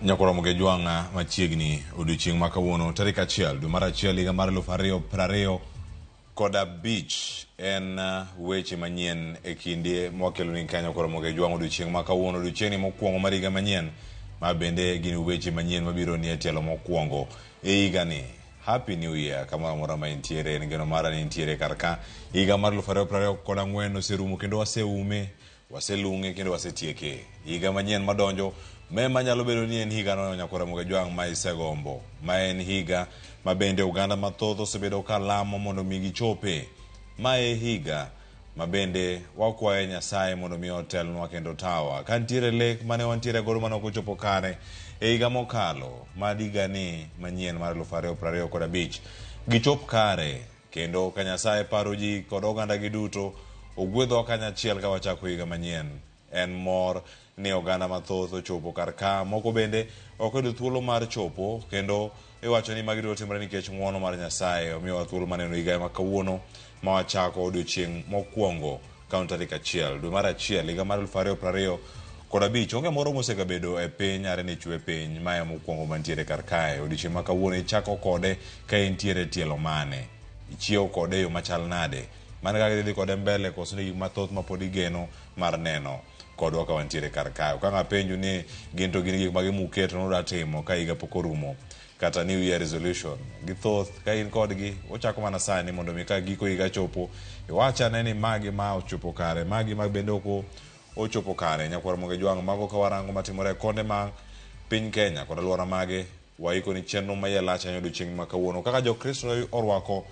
Nyakoromo gi jwang'a machiegni odiochieng' ma kawuono tarik 1 dwe mar 1 higa mar 2025 en weche manyien e kinde mwakelo ni ka Nyakoromo gi jwang' odiochieng' ma kawuono odiochieng'ni mokwongo mar higa manyien ma bende gin weche manyien mabiro ni e tielo mokwongo e higani. Happy New Year kamoro amora ma intiere, en geno mara ni intiere kar ka. Higa mar 2024 oserumo kendo waseume, waselung'e kendo wasetieke. Higa manyien madonjo me manyalo bedo ni en higa no Nyakwar Ramogi Ajwang' ma isegombo, ma en higa ma bende oganda mathoth osebedo ka lamo mondo mi gichope. Ma e higa ma bende wakwaye Nyasaye mondo mi otelnwa kendo tawa. Ka nitiere lek mane wantiere godo mane ok ochopo kare e higa mokalo, mad higani manyien mar 2025 gichop kare kendo ka Nyasaye paro ji kod oganda gi duto ogwedhwa kanyachiel ka wachako higa manyien. En mor ni oganda mathoth ochopo kar ka, moko bende ok oyudo thuolo mar chopo kendo iwacho ni magi duto timore nikech ng'uono mar Nyasaye omiyowa thuolo mar neno higa ma kawuono ma wachako odiochieng' mokwongo ka tarik 1 dwe mar 1 higa mar 2025. Onge moro mosegabedo e piny are ne chwe piny mae mokwongo mantiere kar kae. Odiochieng' ma kawuono ichako kode ka intiere tielo mane, ichiewo kode e yo machal nade, mana kaka idhi kode mbele koso ni gik mathoth ma pod igeno mar neno kodwa ka wantiere kar kae. Okang' apenju ni gin to gin gik mage muketo nudwa timo ka higa pok orumo kata new year resolution githoth ka in kodgi ochako mana sani mondo mi ka giko higa chopo iwach ane ni magi ma ochopo kare, magi ma bende ok ochopo kare. Nyakwar Ramogi Ajwang' mago ka warango matimore e konde ma piny Kenya kod alwora mage waiko ni chenro ma iye lach ahinya odiochieng' ma kawuono kaka jokristo orwako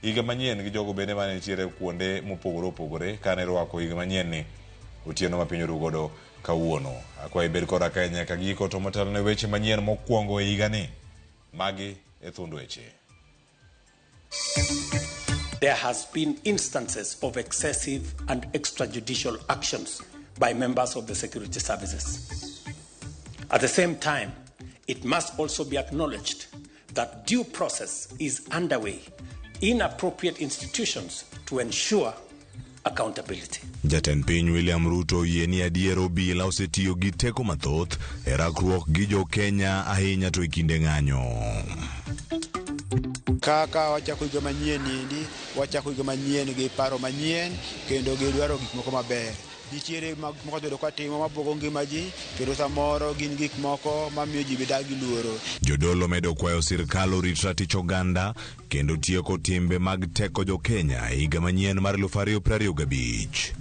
higa manyien gi jogo bende mane nitiere kuonde mopogore opogore kane irwako higa manyien ni otieno ma piny oru godo kawuono. Akwayi ibed koda kae nyaka giko to motelo ne weche manyien mokwongo e higani magi e thund weche. There has been instances of excessive and extrajudicial actions by members of the security services. At the same time, it must also be acknowledged that due process is underway in appropriate institutions to ensure accountability. Jatend piny William Ruto oyie ni adier obila osetiyo gi teko mathoth e rakruok gi jo Kenya ahinya to e kinde ng'anyo. Kaka wachako higa manyien niendi, wachako higa manyien gi paro manyien kendo gi dwaro gik moko maber. Nitiere gik moko osebedo katimo mabuogo ngima ji kendo samoro gin gik moko mamiyo ji be dak gi luoro. Jodolo medo kwayo sirkal orit ratich oganda kendo tieko timbe mag teko jo Kenya e higa manyien mar 2025.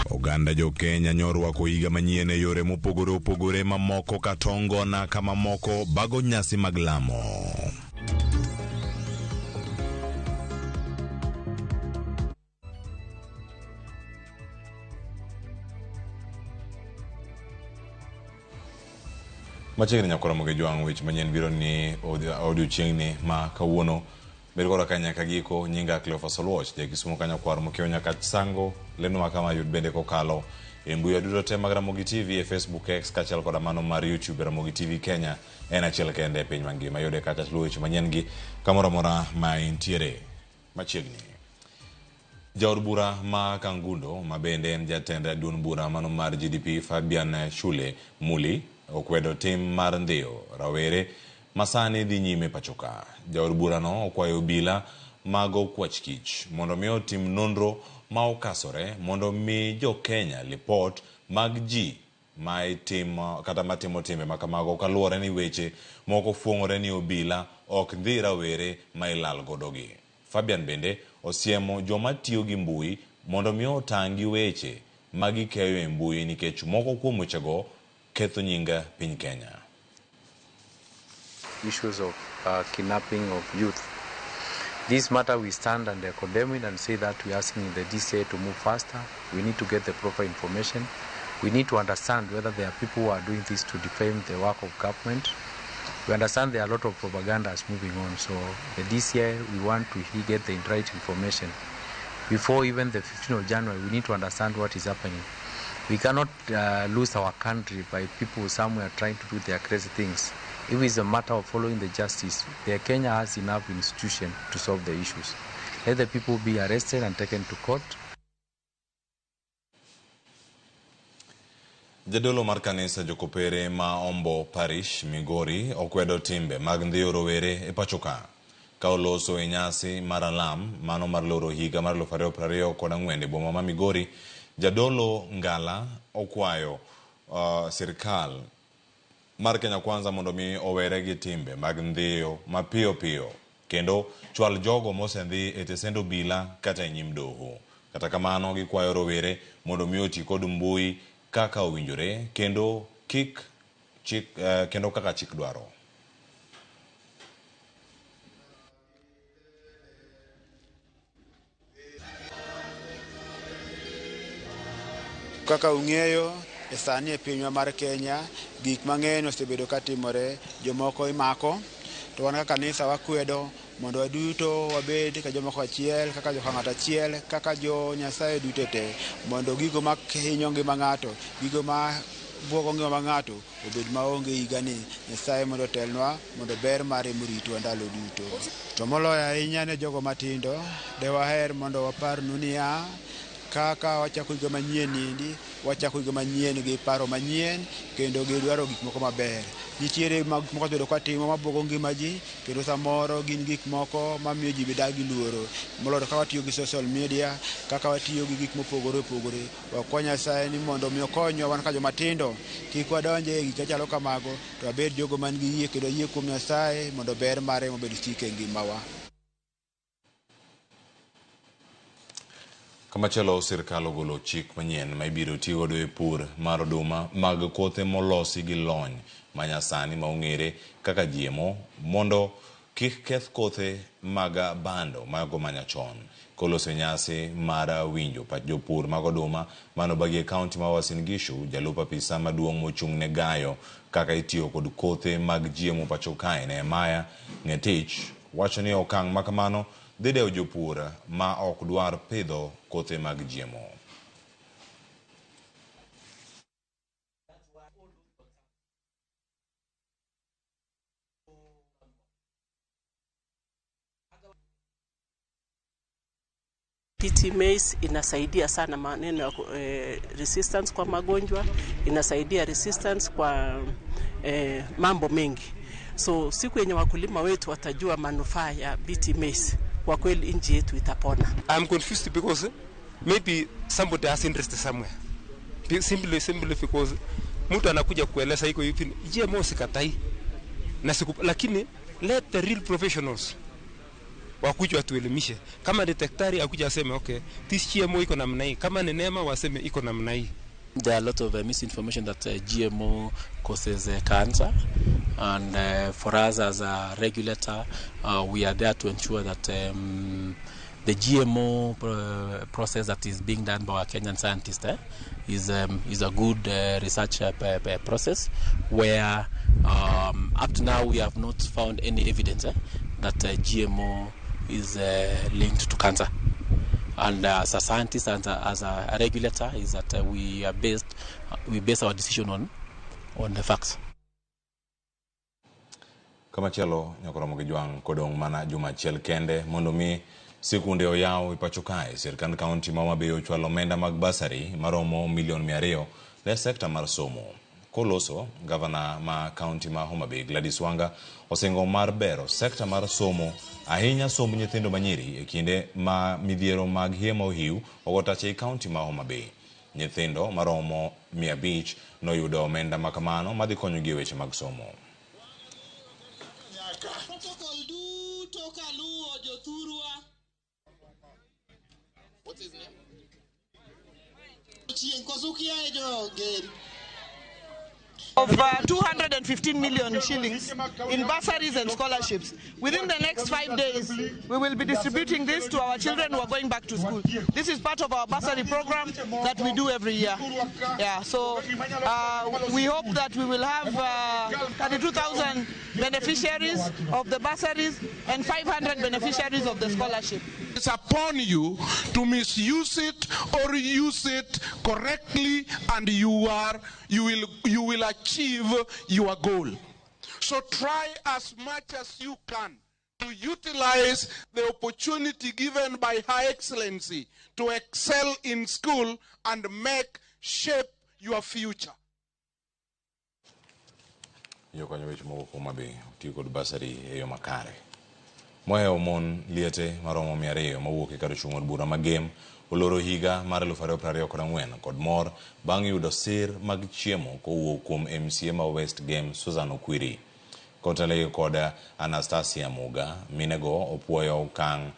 Oganda jo Kenya nyorwako higa manyien e yore mopogore opogore mamoko ka tongona ka mamoko bago nyasi mag lamo. Machiegni Nyakwar Ramogi Ajwang' weche manyien biro ni odiochieng'ni ma kawuono. Bed koda ka nyaka giko, nyinga Cleophas Oluoch, ja Kisumo ka nyakwar mokiewo nyaka Sango, lendo ma kama yud bende kokalo e mbui duto te mag Ramogi TV e Facebook, X kaachiel koda mano mar YouTube Ramogi TV Kenya en achiel kende e piny mangima. Yude kacha luwo weche manyien gi kamoro amora ma intiere machiegni. Jaod bura ma Kangundo ma bende en jatend duond bura mano mar GDP Fabian Shule Muli okwedo tim mar ndhiyo rawere masani dhi nyime pachoka. Jaod burano okwayo obila mag okwach kich mondo mi otim nonro ma okasore mondo mi jo Kenya lipot mag ji ma itimo kata matimo timbe ma kamago kaluwore ni weche moko fuong'ore ni obila ok ndhi rawere ma ilal godo gi. Fabian bende osiemo joma tiyo gi mbui mondo mi otang' gi weche ma gikeyo e mbui nikech moko kuom wechego ketho nying piny Kenya. Issues of kidnapping of youth. This matter we stand and condemn it and say that we are asking the DCI to move faster. We need to get the proper information. We need to understand whether there are people who are doing this to defame the work of government. We understand there are a lot of propagandas moving on. So the DCI, we want to get the right information. Before even the 15th of January, we need to understand what is happening. We cannot lose our country by people somewhere trying to do their crazy things. If it's a matter of following the justice, the Kenya has enough institution to solve the issues. Let the people be arrested and taken to court. Jadolo mar kanisa Jokopere ma Ombo Parish, Migori, okwedo timbe mag ndhiyo rowere e pacho ka. Ka oloso e nyasi mar alam mano mar loro higa mar 2024 e boma ma Migori, Jadolo Ngala okwayo sirkal mar Kenya Kwanza mondo mi owere gi timbe mag ndhiyo mapiyo piyo kendo chwal jogo mosendhi e tesend obila kata e nyim doho. Kata kamano gikwayo rowere mondo mi oti kod mbui kaka owinjore kendo kik chik kendo kaka chik dwaro. Kaka ung'eyo, e sani e pinywa mar Kenya, gik mang'eny osebedo katimore, jomoko imako, to wan kaka kanisa wakwedo mondo waduto wabed ka jomoko achiel, kaka joka ng'ato achiel, kaka jo Nyasaye duto te, mondo gigo ma hinyo ngima ng'ato, gigo ma buogo ngima ma ng'ato obed maonge higani. Nyasaye mondo otelnwa, mondo ber mare moritwa ndalo duto. To moloyo ahinya ne jogo matindo, de waher mondo waparnu niya, kaka wachako higa manyien niendi, wachako higa manyien gi paro manyien kendo gi dwaro gik moko maber. Nitiere gik moko osebedo katimo mabuogo ngima ji, kendo samoro gin gik moko mamiyo ji be dak gi luoro. Moloyo kaka watiyo gi social media, kaka watiyo gi gik mopogore opogore. Wakwa Nyasaye ni mondo mi okonywa wan kaka joma tindo, kik wadonje e gik machalo kamago, to wabed jogo man gi yie kendo yie kuom Nyasaye mondo ber mare obed siko e ngimawa. Kamachielo, sirkal ogolo chik manyien ma ibiro tigodo e pur mar oduma mag kothe molosi gi lony manyasani ma ong'ere kaka GMO mondo kik keth kothe mag bando mago manyachon. Koloso nyasi mar winjo pach jopur mag oduma manobagi e kaunti ma Uasin Gishu, jalup apisa maduong' mochung' ne gayo kaka itiyo kod kothe mag GMO pacho kae Nehemiah Ngetich wacho ni okang' makamano dhi dewo jopur ma ok dwar pidho kothe mag GMO. BT maize inasaidia sana maneno ya resistance kwa magonjwa, inasaidia resistance kwa mambo mengi. So siku yenye wakulima wetu watajua manufaa ya BT maize, kwa kweli nchi yetu itapona. I'm confused because maybe somebody has interest somewhere. Simply because mtu anakuja kueleza iko hivi, GMO sikatai. Na siku, lakini let the real professionals wakuja watuelimishe. Kama ni daktari akuja aseme okay, this GMO iko namna hii. Kama ni NEMA waseme iko namna hii. There are a lot of misinformation that GMO causes cancer, and for us as a regulator, we are there to ensure that the GMO process that is being done by our Kenyan scientists is a good research process where up to now we have not found any evidence that GMO is linked to cancer. And as a scientist and as a regulator, is that we base our decision on the facts. Kamachielo nyakoromo gi jwang' kodong' mana juma achiel kende mondo mi sikunde oyaw e pacho kae, sirkand kaunti ma Homa Bay ochwalo omenda mag basari maromo milion 200 ne sekta mar somo. Koloso, gavana ma kaunti ma Homa Bay Gladys Wanga osingo mar bero sekta mar somo, ahinya somb nyithindo manyiri e kinde ma midhiero mag hie ma ohiu ogo tach ei kaunti ma Homa Bay. Nyithindo maromo 500 noyudo omenda makamano madhi konyogi e weche mag somo. Of 215 million shillings in bursaries and scholarships. Within the next 5 days, we will be distributing this to our children who are going back to school. This is part of our bursary program that we do every year. Yeah, so we hope that we will have 32,000 beneficiaries of the bursaries and 500 beneficiaries of the scholarship. It's upon you to misuse it or use it correctly, and you will achieve your goal. So try as much as you can to utilize the opportunity given by Her Excellency to excel in school and make shape your future. Jokanyo weche mowuok Homa Bay otiyo kod bursary e yo makare. Mohewo mon liete maromo 200 mawuok e kar chung' od bura ma Gem oloro higa mar 2024 kod mor bang' yudo sir mag chiemo kowuok kuom MCA ma West Gem Susan Okwiri. Kotelegi kod Anastasia Muga, minego opuoyo okang'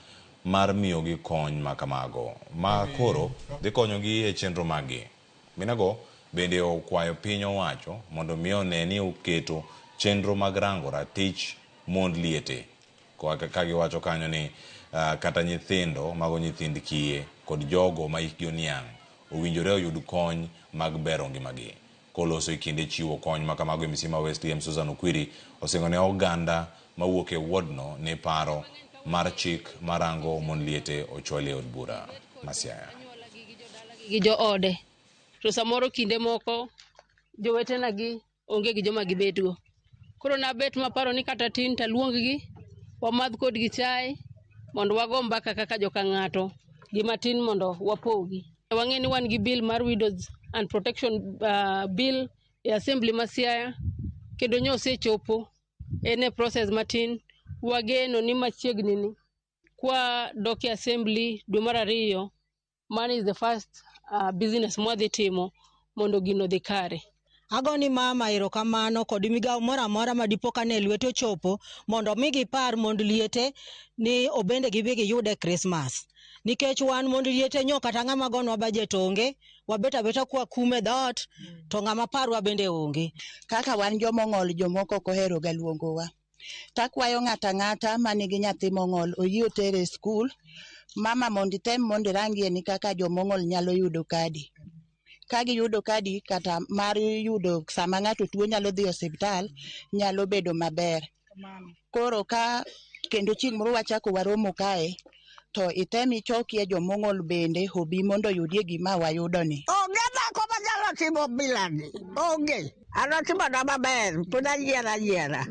mar miyogi kony makamago ma koro dhi konyogi e chenro maggi. Minego bende okwayo piny owacho mondo mi one ni oketo chenro mag rango ratich mond liete. Ka giwacho kanyo ni kata nyithindo mago nyithind kiye kod jogo ma hikgi oniang' owinjore oyud kony mag bero ngimagi. Koloso e kinde chiwo kony makamago MCA ma West Gem Susan Okwiri osingo ne oganda mawuok e wodno ni paro mar chik marango mon liete ochwali e od bura ma Siaya. Gi joode to samoro kinde moko jowetena gi onge gi joma gibetgo. Koro nabet maparo ni kata tin taluong gi wamadh kodgi chai mondo wago mbaka kaka joka ng'ato gimatin mondo wapogi. Wang'e ni wan gi bill mar Widows and Protection bill e assembly ma Siaya kendo nyo osechopo en e process matin. Wageno ni machiegni ni kwa dok e assembly dwe mar ariyo, mano is the first business mwadhi timo mondo gino odhi kare. Agoni mama erokamano kod migawo moro amora ma dipo ka ne lwete ochopo mondo mi gipar mond liete ni obende gibi giyude Christmas. Nikech wan mond liete nyo kata ng'ama gonwa budget onge, wabet abeta kwa kume dhoot to ng'ama parwa bende onge. Kaka wan jomong'ol jomoko ok ohero ga luongowa. Takwayo ng'ato ang'ata manigi nyathi mong'ol oyie otere e skul. Mama mondo item mondo irangie ni kaka jomong'ol nyalo yudo kadi. Ka giyudo kadi kata mar yudo sama ng'ato tuo nyalo dhi osiptal nyalo bedo maber. Koro ka kendo chieng' moro wachako waromo kae to item ichokie jomong'ol bende obi mondo oyudie gima wayudo ni. Onge dhako manyalo timo bilani. Onge. An otimona maber. Pod ayiero ayiera.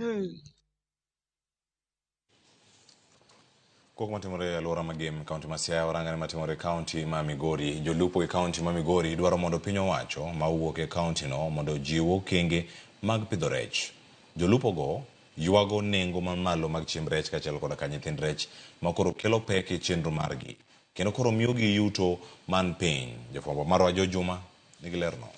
Kok matimore e alwora ma Gem, kaunti ma Siaya, orangane matimore e kaunti ma Migori. Jolupo e kaunti ma Migori dwaro mondo piny owacho ma owuok e kaunti no mondo ojiw okenge mag pidho rech. Jolupo go ywago nengo mamalo mag chiemb rech kaachiel koda ka nyithind rech ma koro kelo pek e chenro margi. Kendo koro miyogi yuto man piny. Jafwambo marwa Jo Juma nigi lerno.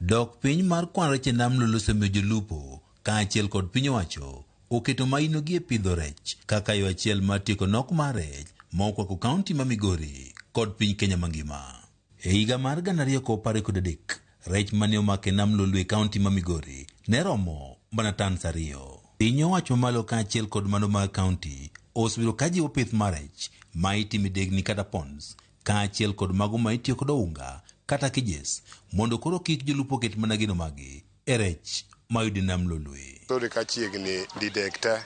Dok piny mar kwan rech e nam Lolwe osemiyo jolupo kaachiel kod piny owacho oketo maino gi e pidho rech kaka yo achiel mar tieko nok mar rech ma okwako kaunti ma Migori kod piny Kenya mangima. E higa mar 2023, rech mane omak e nam Lolwe e kaunti ma Migori ne romo mana tons 2. Piny owacho mamalo kaachiel kod mano mag kaunti osebedo ka jiwo pith mar rech ma itimo e degni kata ponds kaachiel kod mago ma itiyo kod ounga kata kijes mondo koro kik jolupo ket mana geno maggi e rech mayudi nam Lolwe. Sori ka chiegni didek te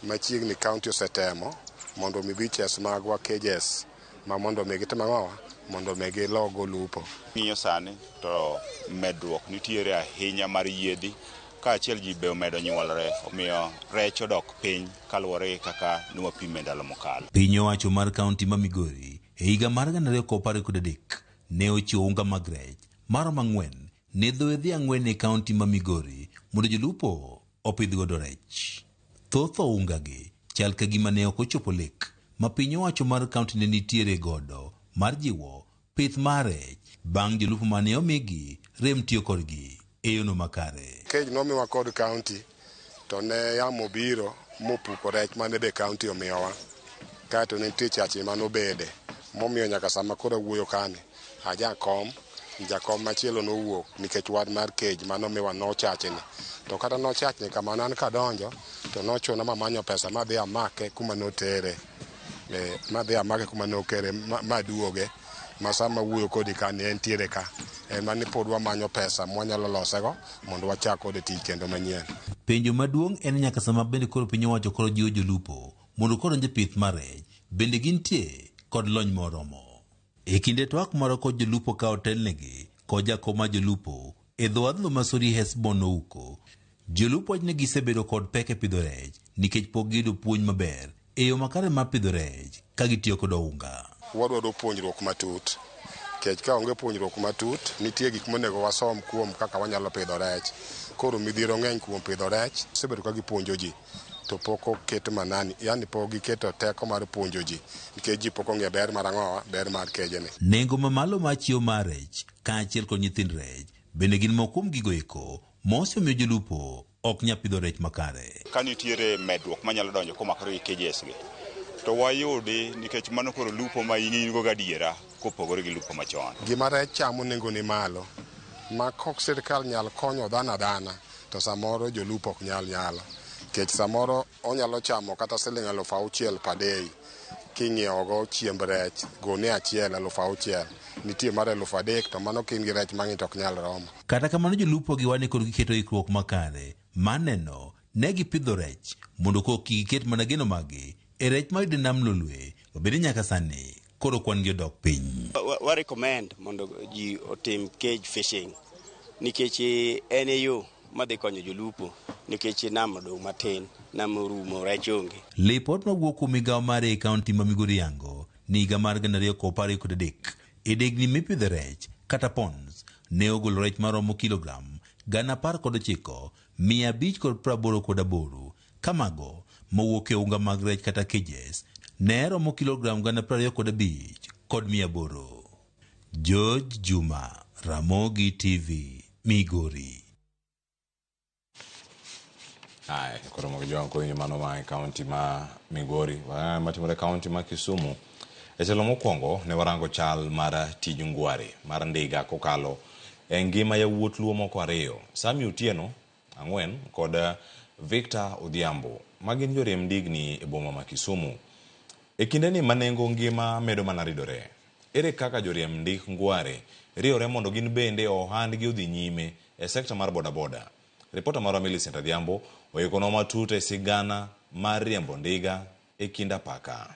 machiegni county osetemo mondo mi beaches magwa cages ma mondo mi gitim ang'owa mondo mi gilogo lupo. Ng'iyo sani to medruok nitiere ahinya mar yiedhi kaachiel ji be omedo nyuolre omiyo rech odok piny kaluwore gi kaka ne wapimo e ndalo mokalo. Piny owacho mar kaunti ma Migori e higa mar 2023 ne ochiwo unga mag rech maromo 4 ne dho wedhe 4 e kaunti ma Migori mondo jolupo opidh godo rech. Thoth ounga gi chal ka gima ne ok ochopo lek ma piny owacho mar kaunti ne nitiere godo mar jiwo pith mar rech bang' jolupo mane omigi rem tiyo kodgi e yono makare. Cage nomiwa kod county to ne yamo biro mopuko rech mane be county omiyowa. Kaeto ne nitie chache manobede momiyo nyaka sama koro awuoyo kani ajakom jakom machielo nowuok nikech wach mar cage manomiwa nochachni. To kata nochachni kamano an kadonjo to nochuna mamanyo pesa madhi amake kuma notere. Madhi amake kuma nokere maduoge ma sama wuoyo kodi kani entiere ka. En ni pod wamanyo pesa mwanyalo losego mondo wachak kode tich kendo manyien. Penjo maduong' en nyaka sama bende koro piny owacho koro jiwo jolupo mondo koro donj e pith mar rech bende gintie kod lony moromo. E kinde twak moro kod jolupo ka otelnegi kod jakom mar jolupo e dho wadh ma Sori Hesbon Ouko, jolupo wacho ni gisebedo kod pek e pidho rech nikech pok giyudo puonj maber e yo makare mar pidho rech ka gitiyo kod ounga. Wadwaro puonjruok matut. Nikech ka onge puonjruok matut, nitie gik monego wasom kuom kaka wanyalo pidho rech. Koro midhiero ng'eny kuom pidho rech, osebedo ka gipuonjo ji to pok oket manani, yani pok giketo teko mar puonjo ji nikech ji pok ong'eyo ber mar ang'owa, ber mar kejeni. Nengo mamalo mar chiemo mar rech kaachiel kod nyithind rech bende gin moko kuom gigo eko mosemiyo jolupo ok nyal pidho rech makare. Ka nitiere medruok manyalo donjo komakore gi cages gi, to wayudi nikech mano koro lupo ma in go gadiera kopogore gi lupo machon. Gima rech chamo nengo ni malo, ma kok sirkal nyal konyo dhano adhana, to samoro jolupo ok nyal nyalo. Nikech samoro onyalo chamo kata siling 6,000 per day, king'iewogo chiemb rech, gone achiel 6,000, nitie mar 3,000 to mano ka in gi rech mang'eny to ok nyal romo. Kata kamano jolupo gi wane kod giketo ikruok makare mar neno ne gipidho rech mondo koro kik giket mana geno maggi e rech mayudo e nam Lolwe ma bende nyaka sani koro kwan gi odok piny. Wa recommend mondo ji otim cage fishing nikech en e yo madhi konyo jolupo nikech nam odong' matin, nam orumo, rech onge. Lipot mawuok kuom migawo mare e kaunti ma Migori yango ni higa mar 2023 e degni mipidhe rech kata ponds ne ogolo rech maromo kilogram 19,588 ka mago mowuok e unga mag rech kata cages ne romo kilogram 25,800. George Juma, Ramogi TV, Migori. Aye, koro mogi jwang' koro mano ma e kaunti ma Migori, matimore e kaunti ma Kisumu. E telo mokwongo ne warango chal mar tij ngware mar ndiga kokalo e ngima yawuot Luo moko ariyo, Sami Otieno ang'wen kod Victor Odhiambo, ma gin joriemb ndigni e boma ma Kisumu. E kindeni ma nengo ngima medo mana ridore, ere kaka joriemb ndik ngware riwore mondo gin bende ohandgi odhi nyime e sekta mar bodaboda? Ripota marwa Millicent Adhiambo oikonwa matut e sigana mar riembo ndiga e kind apaka.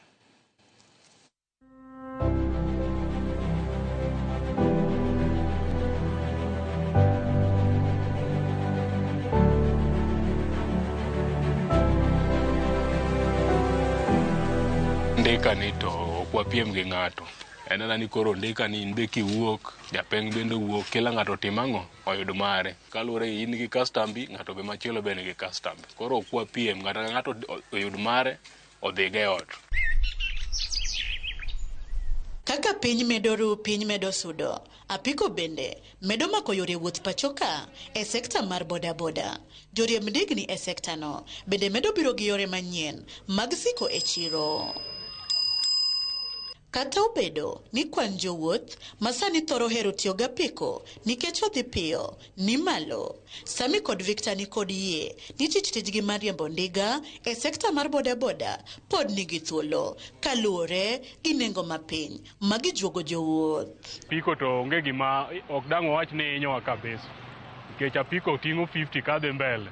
Ndika ni to ok wapiem gi ng'ato. En ana ni koro ndika ni in be kiwuok, japeng' bende wuok, kila ng'ato otim ang'o? Oyud mare. Kaluwore gi in gi kastambi, ng'ato be machielo be nigi kastambi. Koro ok wapiem, ng'ato ka ng'ato oyud mare, odhigo e ot. Kaka piny medo ru, piny medo sudo. Apiko bende medo mako yore wuoth pacho ka e sekta mar bodaboda. Joriemb ndigni e sekta no bende medo biro gi yore manyien mag siko e chiro. Kata obedo ni kwan jowuoth ma sani thoro hero tiyo gi apiko nikech odhi piyo ni malo, Sami kod Victor ni kod yie ni tich tijgi mar riembo ndiga e sekta mar bodaboda pod nigi thuolo kaluwore gi nengo mapiny ma gijuogo jowuoth. Apiko to onge gima ok dang' wawach ni hinyowa kabisa nikech apiko ting'o 50 kadhi mbele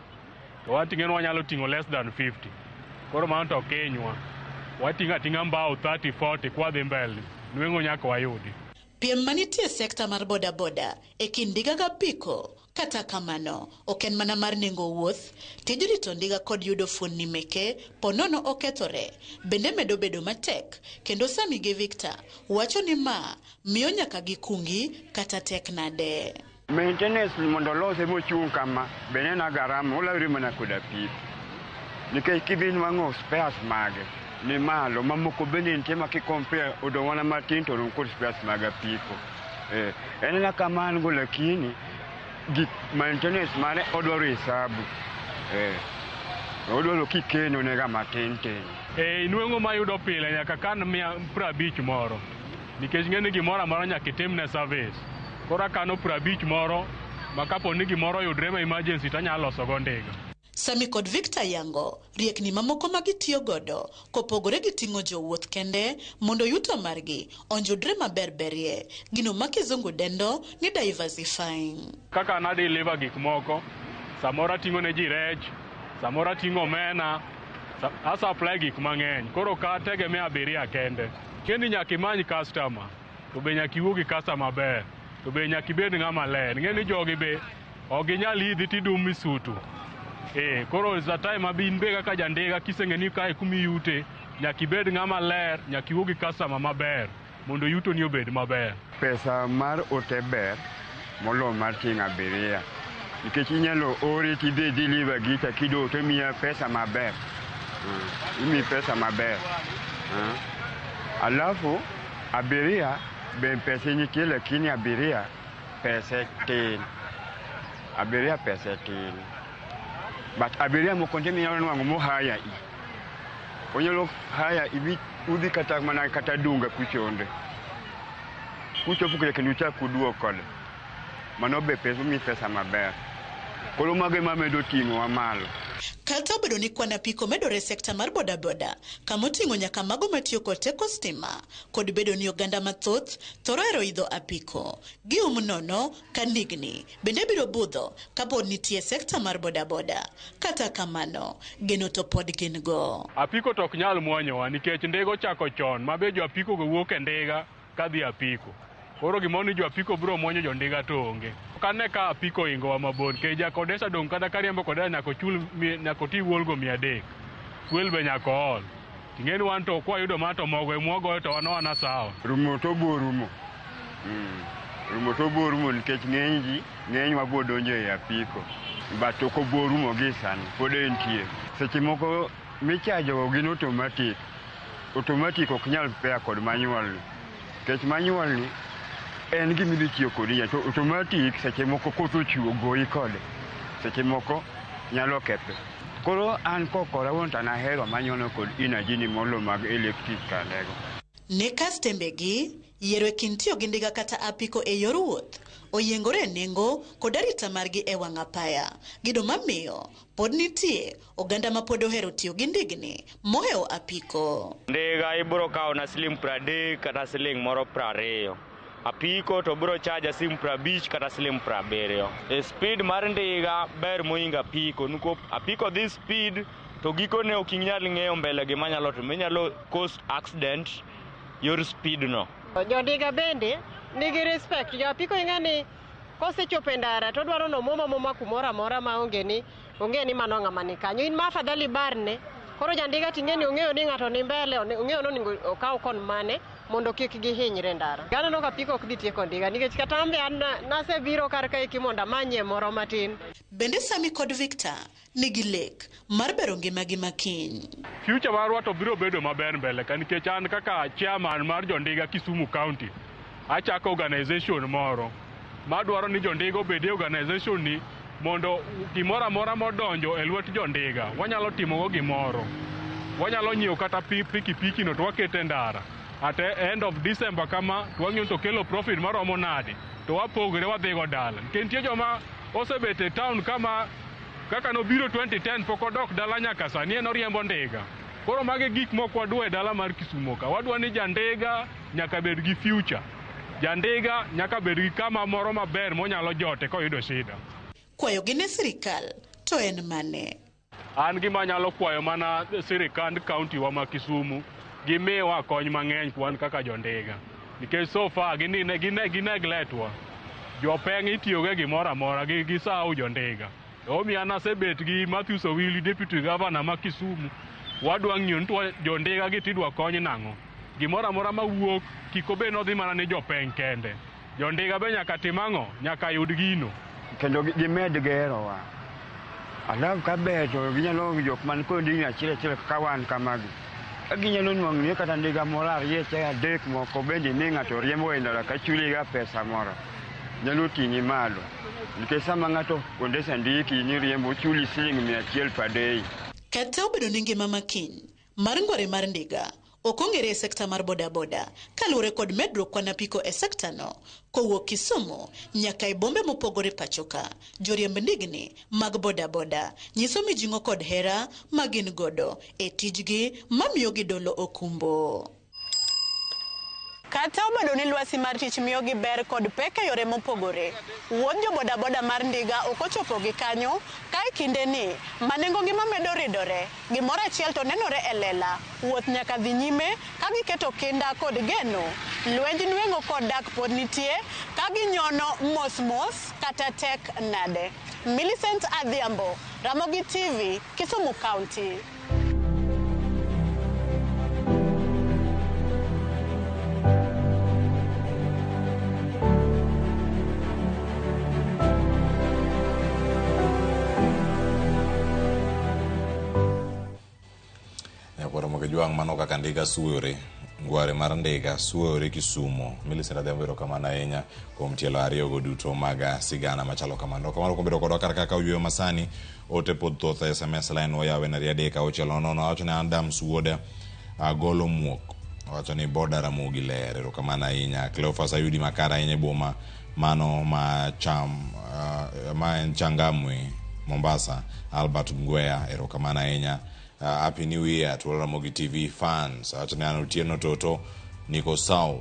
to wating'e ni wanyalo ting'o less than 50 koro mano to ok hinywa. Wating'o ating'a mbao 30 40 kwadhi mbele nweng'o nyaka wayudi. Piem manitie e sekta mar bodaboda e kind ndiga gi apiko, kata kamano, ok en mana mar nengo wuoth. Tij rito ndiga kod yudo fuonni meke ponono okethore bende medo bedo matek, kendo Sami gi Victor wacho ni ma miyo nyaka gikungi kata tek nade. Maintenance mondo olose mochung' kama bende en garama olawre mana kod apiko. Nikech kidhi nwang'o spares mage ni malo, mamoko bende nitie ma ki compare odong' mana matin to rom kod spares mag apiko. En ena kamano go lakini gik maintenance mare odwaro hesabu. Odwaro kikeno nega matin tin. Nweng'o mayudo pile nyaka kan 150 moro. Nikech ng'e ni gimoro amora nyaka itimne service. Koro akano 50 moro ma kapo ni gimoro oyudre ma emergency to anyalo loso go ndiga. Sami kod Victor yango riekni mamoko ma gitiyo godo kopogore gi ting'o jowuoth kende mondo yuto margi onjudre maber berie, gino ma kizungu dendo ni diversifying. Kaka an adeliver gik moko, samoro ating'o ne ji rech, samoro ating'o omena, a supply gik mang'eny. Koro ok ategemea abiria kende. Kendi nyaka imany customer, to be nyaka iwuo gi customer maber, to be nyaka ibed ng'ama ler. Ing'e ni jogi be ok ginyal idhi tidum misutu. Koro is a time ma in be kaka jandiga kiseng'e ni kae kumiyute, nyaka ibed ng'ama ler, nyaka iwuo gi customer maber mondo yutoni obed maber. Pesa mar ote ber moloyo mar ting'o abiria nikech inyalo ori tidhi deliver gicha kidong' to imiya pesa maber. Imiyi pesa maber. Alafu abiria be pesa nitie lakini abiria pese tin. Abiria pese tin. But abiria moko nitie minyalo nwang'o mohaya i. Onyalo haya ibi udhi kata mana kata Dunga kuchonde. Kuchopo kucha kendo uchak uduog kode. Mano be pesa omiyi pesa maber. Koro mago ema medo ting'owa malo. Kata obedo ni kwan apiko medore e sekta mar bodaboda, kama oting'o nyaka mago matiyo kod teko stima, kod bedo ni oganda mathoth thoro hero idho apiko, gium nono ka ndigni bende biro budho kapod nitie sekta mar bodaboda. Kata kamano, geno to pod gin go. Apiko to ok nyal mwonyowa nikech ndiga ochako chon ma be jo apiko go wuok e ndiga kadhi apiko. Koro gimoro ni jo apiko biro mwonyo jo ndiga to onge. Ok ane ka apiko ohingowa mabor nikech ja Kodesa dong' kata kariembo Kodesa nyaka ochul nyaka oti wuolgo 300. Fuel be nyaka ool. Ting'e ni wan to kwayudo mana to mogo ema wagoyo to wan wana sawa. Rumo to bo rumo. Rumo to bo rumo nikech ng'eny ji ng'enywa bo donjo e apiko. But ok obo rumo gi sani, pod entie. Seche moko michajo gin automatic. Automatic ok nyal pair kod manual ni. Nikech manual ni en gima idhi tiyo kodi to automatic seche moko koth ochwe goyi kode. Seche moko nyalo kethe. Koro an kokora wuon to an ahero manual kod energy ni molo mag electric kandego. Ne kastembegi, yiero e kind tiyo gi ndiga kata apiko e yor wuoth oyiengore e nengo kod arita margi e wang' apaya. Gido mamiyo pod nitie oganda ma pod ohero tiyo gi ndigni mohewo apiko. Ndiga ibiro kawo na siling 30 kata siling moro 20. Apiko to biro chaja siling 50 kata siling 70. E speed mar ndiga ber mohingo apiko nikop apiko dhi speed to gikone ok inyal ng'eyo mbele gima nyalo timo. Inyalo cause accident yor speed no. Jo ndiga bende nigi respect. Jo apiko ing'e ni kosechopo e ndara to odwaro ni omwom amwoma kumoro amora ma onge ni onge ni mano ng'ama ni kanyo. In ma afadhali barne. Koro jandiga ting'e ni ong'eyo ni ng'ato ni mbele, ong'eyo ni onego okaw kon mane mondo kik gihinyre e ndara. Aneno ka apiko ok dhi tieko ndiga nikech kata an be an nasebiro kar kaeki mondo amanyie moro matin. Bende Sami kod Victor nigi lek mar bero ngimagi makiny. Future marwa to biro bedo maber mbele ka nikech an kaka chairman mar jondiga Kisumu County achako organization moro madwaro ni jondiga obed e organization ni mondo gimoro amora modonjo e lwet jondiga wanyalo timogo gimoro. Wanyalo nyiewo kata pikipiki no to wakete ndara. At the end of December kama to wang'iyo to kelo profit maromo nade to wapogre wadhigo dala. Nikech nitie joma osebet e town kama kaka nobiro 2010 pok odok dala nyaka sani en oriembo ndiga. Koro magi gik mok wadwa e dala mar Kisumu ka. Wadwa ni jandiga nyaka bed gi future. Jandiga nyaka bed gi kama moro maber monyalo jote koyudo shida. Kwayogi ne sirikal to en mane? An gima anyalo kwayo mana sirikand county wa ma Kisumu gimiwa kony mang'eny wan kaka jondiga. Nikech so far gineglect wa. Jopeng' itiyogo e gimoro amora gisawo jondiga. Omiyo an asebet gi Matthews Owili deputy governor ma Kisumu. Wadwa ng'iyo ni to jondiga gi tidwa kony nang'o. Gimoro amora mawuok kik obed ni odhi mana ne jopeng' kende. Jondiga be nyaka tim ang'o? Nyaka yud gino. Kendo gimed gerowa. Alafu kaber to ginyalo jok man kod ndigni achiel achiel kaka wan kamagi. Ka ginyalo nwang'o ni kata ndiga moro ariyo achiel adek moko bende mi ng'ato riembo e ndara ka chuliga pesa moro. Nyalo ting'i malo. Nikech sama ng'ato kondesa ndiki ni riembo chuli siling 100 per day. Kata obedo ni ngima makiny mar ngware mar ndiga ok ong'ere e sekta mar bodaboda kaluwore kod medruok kwan apiko e sekta no kowuok Kisumu nyaka e bombe mopogore pachoka. Joriemb ndigni mag bodaboda nyiso mijing'o kod hera ma gin godo e tijgi mamiyo gidolo okumbo. Kata obedo ni lwasi mar tich miyogi ber kod pek e yore mopogore, wuodh jo bodaboda mar ndiga ok ochopo gi kanyo ka e kindeni ma nengo ngima medo ridore, gimoro achiel to nenore e lela, wuoth nyaka dhi nyime ka giketo kinda kod geno. Lwenj nweng'o kod dak pod nitie ka ginyono mos mos kata tek nade. Millicent Adhiambo, Ramogi TV, Kisumu County. Ramogi Jwang' mano kaka ndiga suyore ngware mar ndiga suyore Kisumo. Millicent Adhiambo, erokamano ahinya kuom tielo ariyogo duto mag sigana machalo kamano. Kamano kuom bedo kodwa kar kaka oyueyo masani. Ote pod thoth e SMS line wayawe nari 3 6 0. Awacho ni Adams wuod Agolo Muok owacho ni boda Ramogi ler. Erokamano ahinya. Cleophas Ayudi makara ahinya e boma mano ma cham ma en Changamwe Mombasa. Albert Ngwea, erokamano ahinya. Happy New Year to all Ramogi TV fans. Awacho ni an Otieno Toto niko South,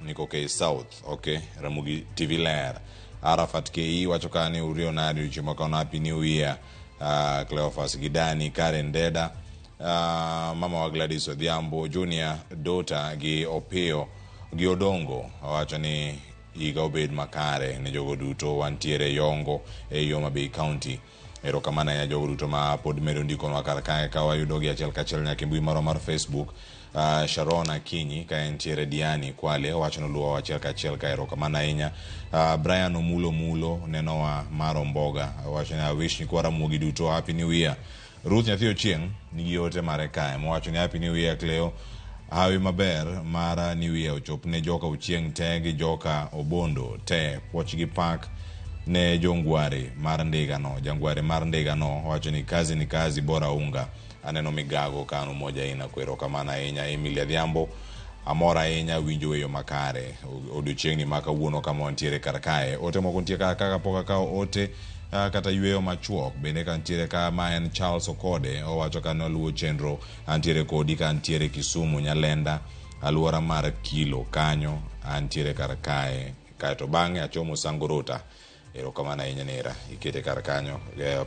niko K South. Okay, Ramogi TV ler. Arafat KE wacho ka ni urio nadi odiochieng' ma kawuono. Happy New Year. Cleophas Gidani, Karen Deda, mama wa Gladys Odhiambo Junior, Dota gi Opiyo gi Odongo. Owacho ni higa obed makare ne jogo duto wantiere Yongo e Homa Bay County. Erokamano ahinya jogo duto ma pod medo ndikonwa kar kae ka wayudogi achiel kachiel nyaka e mbui marwa mar Facebook. Sharon Akinyi ka entiere Diani Kwale owacho ni oluwowa achiel kachiel ka, erokamano ahinya. Brian Omulo Mulo nenowa mar Omboga owacho ni I wish nyikwa Ramogi duto Happy New Year. Ruth Nyathi Ochieng' nigi ote mare kae mowacho ni Happy New Year Cleo. Hawi maber mar New Year ochop ne joka Ochieng' te gi joka Obondo te. Puoch gi pak ne jongware mar ndiga no. Jangware mar ndiga no owacho ni kazi ni kazi bora unga. Aneno migago kano moja ina kwero kamano ahinya. Emily Adhiambo amor ahinya winjo weyo makare odiochieng'ni ma kawuono kama wantiere kar kae. Ote moko nitie kar kaka pok akawo ote kata yweyo machuok bende ka ntiere ka ma en Charles Okode owacho ka noluwo chenro antiere kodi ka antiere Kisumu Nyalenda aluora mar kilo kanyo antiere kar kae kaeto bang'e achomo Sangorota. Erokamano ahinya nera ikete kar kanyo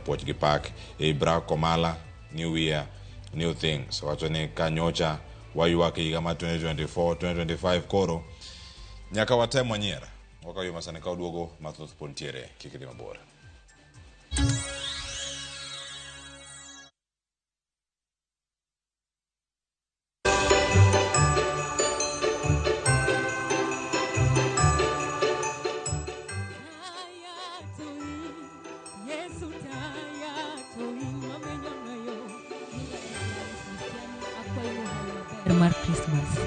puoch gi pak. Ibra Komala New Year New Things owacho ni kanyocha waywak higa mar 2024 2025 koro nyaka watem wanyier wakaw yo masani ka oduogo mathoth pod ntiere kik idhi mabor. Mar Christmas.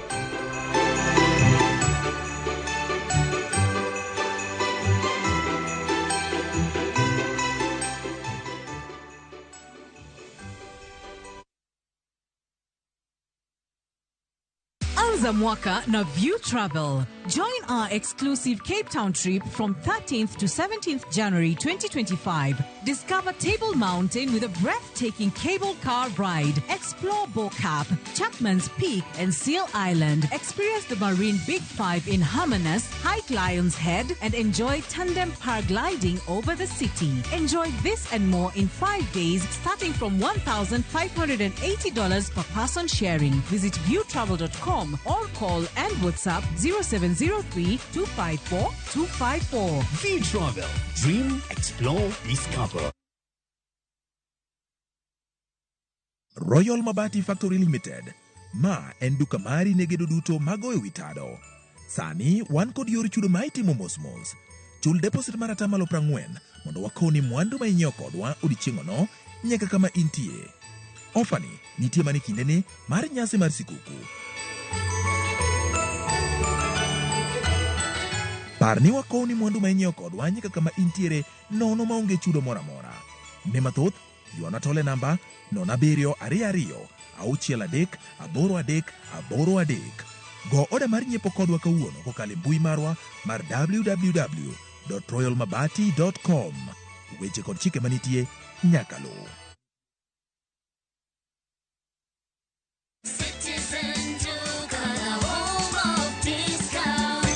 Anza mwaka na View Travel. Join our exclusive Cape Town trip from 13th to 17th January 2025. Discover Table Mountain with a breathtaking cable car ride. Explore Bo-Kaap, Chapman's Peak, and Seal Island. Experience the Marine Big Five in Hermanus, hike Lion's Head, and enjoy tandem paragliding over the city. Enjoy this and more in 5 days, starting from $1,580 per person sharing. Visit viewtravel.com or call and WhatsApp 0703 254 254. View Travel. Dream, explore, discover. Royal Mabati Factory Limited. Ma en duka mari ne gedo duto magoyo wi tado. Sani wan kod yor chudo ma itimo mos mos. Chul deposit mar 40% mondo wakoni mwandu ma inyiewo kodwa odiechieng'ono nyaka kama intie. Ofani nitie mana e kindeni mar nyasi mar sikuku. Par ni wakowni mwandu ma inyiewo kodwa nyaka kama intiere nono maonge chudo moro amora. Ne mathoth, ywana tole namba 07 22 63 83 83. Go oda mar nyiepo kodwa kawuono kokalo e mbui marwa mar www.royalmabati.com. Weche kod chike manitie nyaka luw. Citizen Duka, the home of discount.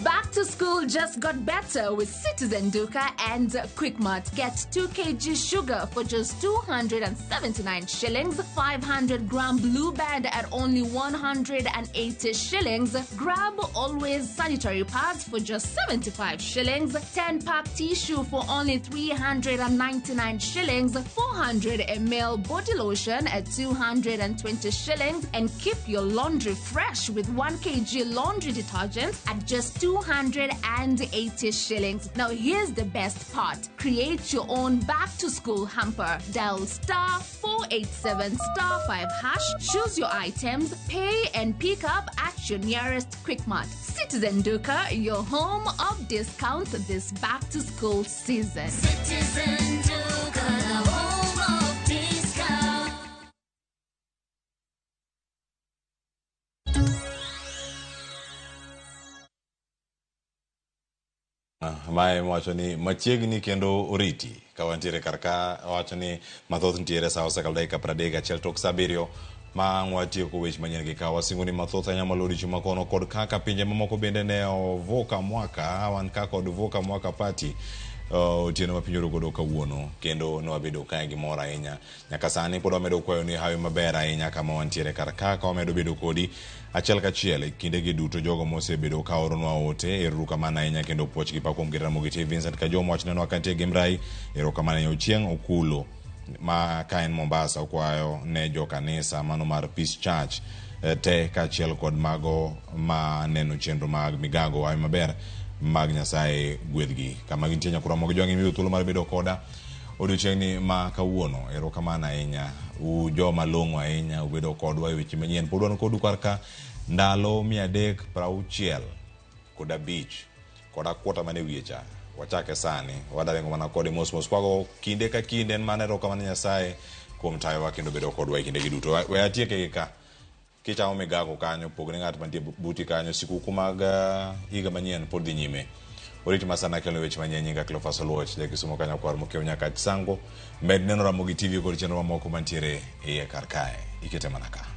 Back to school just got better with Citizen Duka and Quickmart. Get 2 kg sugar for just 279 shillings, 500 gram blue band at only 180 shillings. Grab Always sanitary pads for just 75 shillings, 10 pack tissue for only 399 shillings, 400 ml body lotion at 220 shillings, and keep your laundry fresh with 1 kg laundry detergent at just 200 280 shillings. Now here's the best part. Create your own back to school hamper. Dial star 487 star 5 hash, choose your items, pay and pick up at your nearest Quickmart. Citizen Duka, your home of discounts this back to school season. Citizen Duka, the home of discount. Mae wacho ni machiegni kendo oriti ka wantiere kar ka wacho ni mathoth nitiere sa osekalo dakika 31 tok sa 7 ma ang' watieko weche manyien gi ka wasingo ni mathoth ahinya malo odiochieng' ma kono kod kaka pinje mamoko bende ne ovuka mwaka wan ka kod vuka mwaka party otieno ma piny oru godo kawuono kendo ne wabedo kae gi mor ahinya nyaka sani pod wamedo kwayo ni hawi maber ahinya kama wantiere kar ka ka wamedo bedo kodi achiel kachiel e kindegi duto jogo mosebedo ka oronwa ote erokamano ahinya kendo puoch gi pak kuom Ramogi TV Vincent Kajom wach nenwa kantie gi Mrai erokamano ahinya Ochieng' Okulo ma ka en Mombasa okwayo ne jo kanisa mano mar Peace Church te kaachiel kod mago ma neno chenro mag migago hawi maber mag Nyasaye gwedhgi kama gintie nyakura mogi jwang'e miyo thuolo mar bedo koda odiochieng'ni ma kawuono erokamano ahinya u joma long'o ahinya ubedo kodwa e weche manyien pod wan kodu kar ka ndalo 365 kod akwota mane wiye cha wachake sani wadaringo mana kode mos mos kwago kinde ka kinde en mana erokamano Nyasaye kuom tayowa kendo bedo kodwa e kindegi duto we atieke gi ka kichamo migago kanyo pogne ng'at mantie buti kanyo sikuku mag higa manyien pod dhi nyime orit masana kelo weche manyien nyinga Cleophas Oluoch ja Kisumo kanyo kwar mokiewo nyaka Sango med neno Ramogi TV kod chenro mamoko mantiere e iye kar kae ikete mana ka.